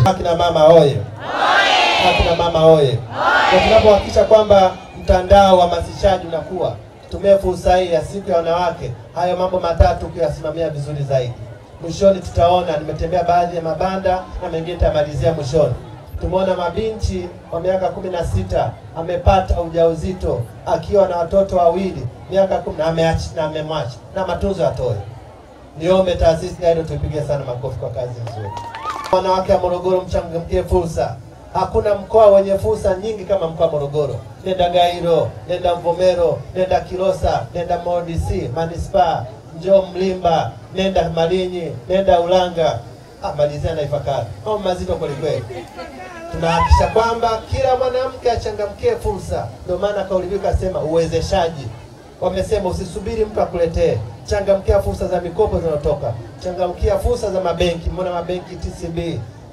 Akina mama oye! Akina mama oye! Kwa tunapohakikisha kwamba mtandao wa hamasishaji unakuwa, tumie fursa hii ya siku ya wanawake, hayo mambo matatu kuyasimamia vizuri zaidi. Mwishoni tutaona, nimetembea baadhi ya mabanda na mengine nitamalizia mwishoni. Tumeona mabinti wa miaka 16 amepata ujauzito akiwa na watoto wawili miaka 10 na ameacha na amemwacha na matunzo atoe. Niombe taasisi Gairo tupige sana makofi kwa kazi nzuri. Wanawake wa Morogoro, mchangamkie fursa. Hakuna mkoa wenye fursa nyingi kama mkoa wa Morogoro. Nenda Gairo, nenda Mvomero, nenda Kilosa, nenda Modisi, Manispaa, njoo Mlimba, nenda Malinyi, nenda Ulanga, malizia na Ifakara. Mambo mazito kweli kweli. Tunahakikisha kwamba kila mwanamke achangamkie fursa. Ndio maana kauli mbiu kasema uwezeshaji. Wamesema usisubiri mtu akuletee. Changamkia fursa za mikopo zinazotoka. Changamkia fursa za mabenki. Mbona mabenki TCB,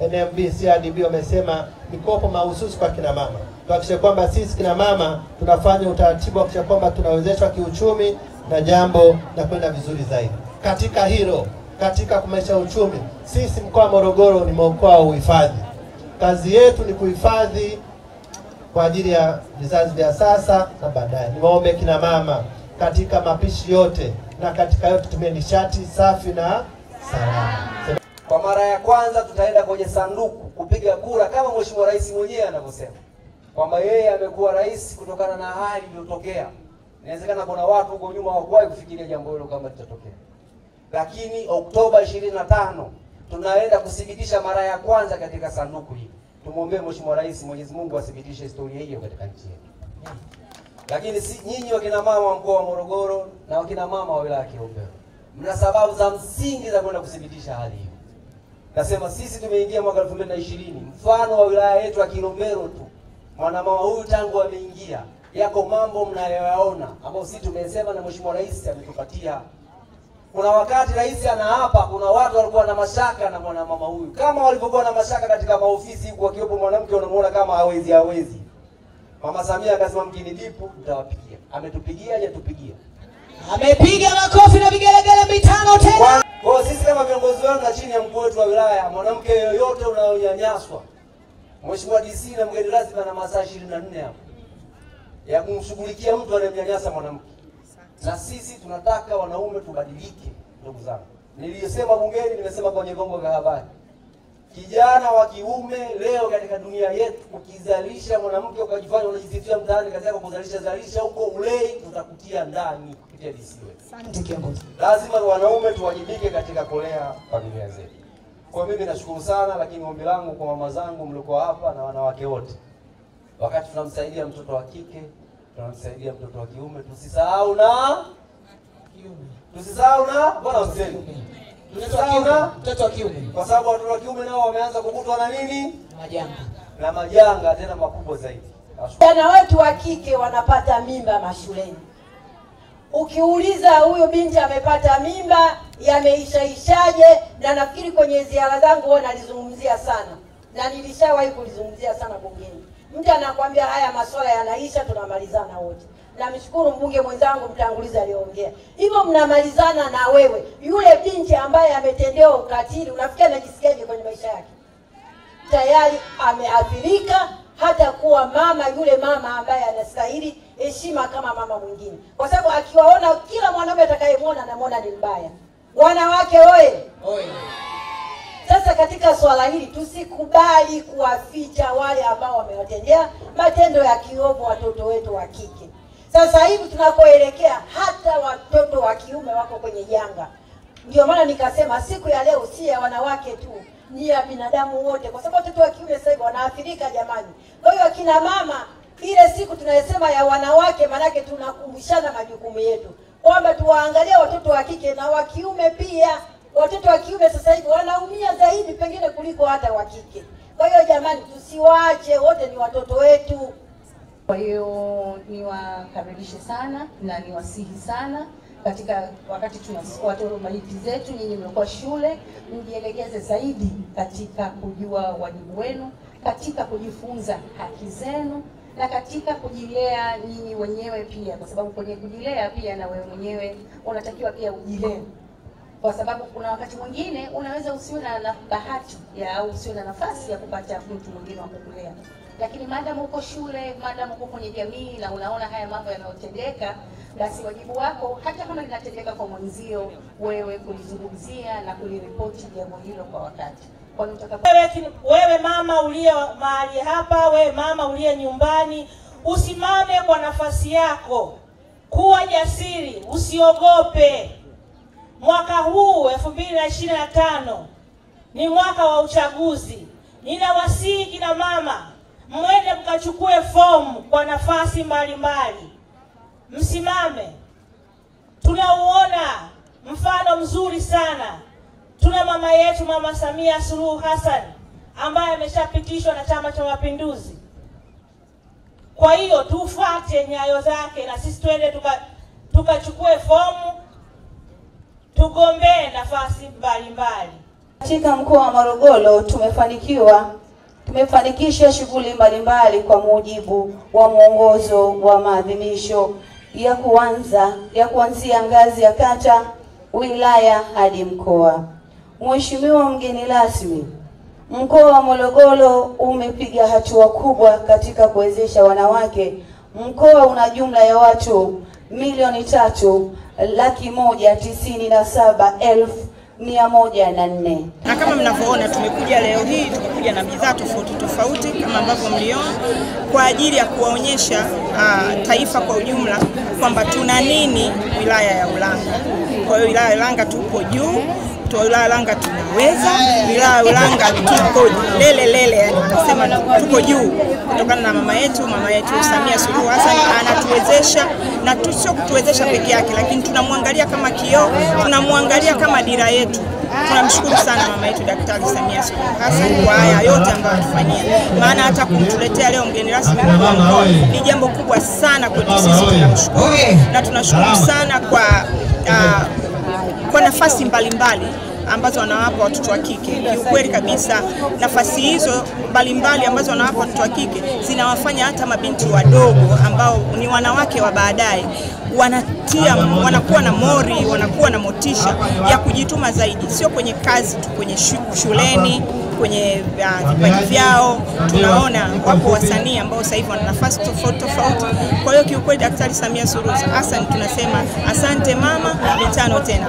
NMB, CRDB wamesema mikopo mahususi kwa kina mama. Tuhakikishe kwamba sisi kina mama tunafanya utaratibu wa kuhakikisha kwamba tunawezeshwa kiuchumi na jambo na kwenda vizuri zaidi. Katika hilo, katika kumaisha uchumi, sisi mkoa wa Morogoro ni mkoa wa uhifadhi. Kazi yetu ni kuhifadhi kwa ajili ya vizazi vya sasa na baadaye. Niwaombe kina mama katika mapishi yote na katika yote tumie nishati safi na salama. Kwa mara ya kwanza tutaenda kwenye sanduku kupiga kura kama Mheshimiwa Rais mwenyewe anavyosema kwamba yeye amekuwa rais kutokana na hali iliyotokea. Inawezekana kuna watu huko nyuma hawakuwahi kufikiria jambo hilo kama litatokea. Lakini Oktoba 25 tunaenda kuthibitisha mara ya kwanza katika sanduku hili. Tumuombe Mheshimiwa Rais, Mwenyezi Mungu athibitishe historia hiyo katika nchi yetu. Lakini si nyinyi wakina mama wa mkoa wa Morogoro na wakina mama wa wilaya ya Kilombero, mna sababu za msingi za kwenda kuthibitisha hali hiyo. Nasema sisi tumeingia mwaka 2020, mfano wa wilaya yetu ya Kilombero tu. Mwanamama huyu tangu ameingia, yako mambo mnayoyaona ambayo sisi tumesema na Mheshimiwa Rais ametupatia. Kuna wakati rais anaapa, kuna watu walikuwa na mashaka na mwanamama huyu. Kama walivyokuwa na mashaka katika maofisi huku akiwepo mwanamke unamuona kama hawezi. Mama Samia akasema mkinijibu nitawapigia. Ametupigia hajatupigia? Amepiga makofi na vigelegele mitano tena. Kwa sisi kama viongozi wenu na chini ya mkuu wetu wa wilaya, mwanamke yoyote unayonyanyaswa, Mheshimiwa DC na mgeni rasmi ana masaa 24 hapo ya kumshughulikia mtu anayemnyanyasa mwanamke. Na sisi tunataka wanaume tubadilike, ndugu zangu. Nilisema bungeni, nimesema kwenye vyombo vya habari. Kijana wa kiume leo katika dunia yetu ukizalisha mwanamke ukajifanya unajisifia mtaani kazi yako kuzalisha zalisha huko ulei, tutakutia ndani kupitia DC wetu. Asante kiongozi. Lazima wanaume tuwajibike katika kulea familia zetu. Kwa mimi nashukuru sana, lakini ombi langu kwa mama zangu mlikuwa hapa na wanawake wote, wakati tunamsaidia mtoto wa kike, tunamsaidia mtoto wa kiume, tusisahau na kiume. Tusisahau na bwana useni. Tusisahau na mtoto wa kiume. Kwa sababu watoto wa kiume nao wameanza kukutwa na nini? Majanga. Na majanga tena makubwa zaidi. Vijana wetu wa kike wanapata mimba mashuleni. Ukiuliza huyo binti amepata mimba, yameishaishaje? Na nafikiri kwenye ziara zangu huwa nalizungumzia sana. Na nilishawahi kulizungumzia sana bungeni. Mtu anakuambia haya masuala yanaisha, tunamalizana wote. Namshukuru mbunge mwenzangu mtangulizi aliongea. Hivyo mnamalizana na wewe. Yule binti ambaye ametendewa ukatili, unafikiri anajisikiaje kwenye maisha yake? Tayari ameathirika, hata kuwa mama yule mama ambaye anastahili heshima kama mama mwingine. Kwa sababu akiwaona kila mwanaume atakayemuona anamuona ni mbaya. Wanawake oye! Oye! Sasa katika swala hili tusikubali kuwaficha wale ambao wamewatendea matendo ya kiovu watoto wetu wa kike. Sasa hivi tunakoelekea hata watoto wa kiume wako kwenye janga. Ndio maana nikasema siku ya leo si ya wanawake tu, ni ya binadamu wote, kwa sababu watoto wa kiume sasa hivi wanaathirika jamani. Kwa hiyo akina mama, ile siku tunayosema ya wanawake, manake tunakumbushana majukumu yetu kwamba tuwaangalie watoto wa kike na wa kiume pia. Watoto wa kiume sasa hivi wanaumia zaidi pengine kuliko hata wa kike. Kwa hiyo jamani, tusiwaache, wote ni watoto wetu. Kwa hiyo niwakaribishe sana na niwasihi sana katika wakati tunawatoa maiti zetu, nyinyi mlikuwa shule, mjielekeze zaidi katika kujua wajibu wenu, katika kujifunza haki zenu na katika kujilea nyinyi wenyewe pia, kwa sababu kwenye kujilea pia na wewe mwenyewe unatakiwa pia ujilee. Kwa sababu kuna wakati mwingine unaweza usiwe na bahati ya au usiwe na nafasi ya kupata mtu mwingine wa kukulea, lakini maadamu uko shule, maadamu uko kwenye jamii na unaona haya mambo yanayotendeka, basi wajibu wako hata kama linatendeka kwa mwenzio, wewe kulizungumzia na kuliripoti jambo hilo kwa wakati. Kwa wewe mama uliye mahali hapa, wewe mama uliye nyumbani, usimame kwa nafasi yako, kuwa jasiri, usiogope. Mwaka huu 2025 ni mwaka wa uchaguzi. Ninawasihi kina mama, mwende mkachukue fomu kwa nafasi mbalimbali. Msimame. Tunauona mfano mzuri sana. Tuna mama yetu Mama Samia Suluhu Hassan ambaye ameshapitishwa na Chama cha Mapinduzi. Kwa hiyo tufuate nyayo zake na sisi twende tukachukue fomu, tugombee nafasi mbalimbali. Katika mkoa wa Morogoro tumefanikisha shughuli mbalimbali kwa mujibu wa mwongozo wa maadhimisho ya kuanzia ngazi ya kata, wilaya hadi mkoa. Mheshimiwa mgeni rasmi, mkoa wa Morogoro umepiga hatua kubwa katika kuwezesha wanawake. Mkoa una jumla ya watu 3,197,104. Na kama mnavyoona tumekuja leo hii, tumekuja na bidhaa tofauti tofauti kama ambavyo mliona kwa ajili ya kuwaonyesha taifa kwa ujumla kwamba tuna nini wilaya ya Ulanga. Kwa hiyo wilaya ya Ulanga tupo juu, wilaya ya Ulanga tunaweza, wilaya ya Ulanga tuko lele lele, yani wanasema tuko juu kutokana na mama yetu Samia Suluhu Hassan anatuwezesha, na sio kutuwezesha peke yake, lakini tunamwangalia kama kioo, tunamwangalia kama dira yetu. Tunamshukuru sana mama yetu Daktari Samia Suluhu Hassan kwa haya yote ambayo anatufanyia. Maana hata kumtuletea leo mgeni rasmi ni jambo kubwa sana kwetu sisi, tunamshukuru. Na tunashukuru sana kwa nafasi mbalimbali ambazo wanawapa watoto wa kike. Kiukweli kabisa nafasi hizo mbalimbali ambazo wanawapa watoto wa kike zinawafanya hata mabinti wadogo ambao ni wanawake wa baadaye wanakuwa na mori, wanakuwa na motisha ya kujituma zaidi, sio kwenye kazi tu, kwenye shuleni, kwenye vipaji vyao. Tunaona wapo wasanii ambao sasa hivi wana nafasi tofauti tofauti. Kwa hiyo kiukweli Daktari Samia Suluhu Hassan tunasema asante mama, mitano tena.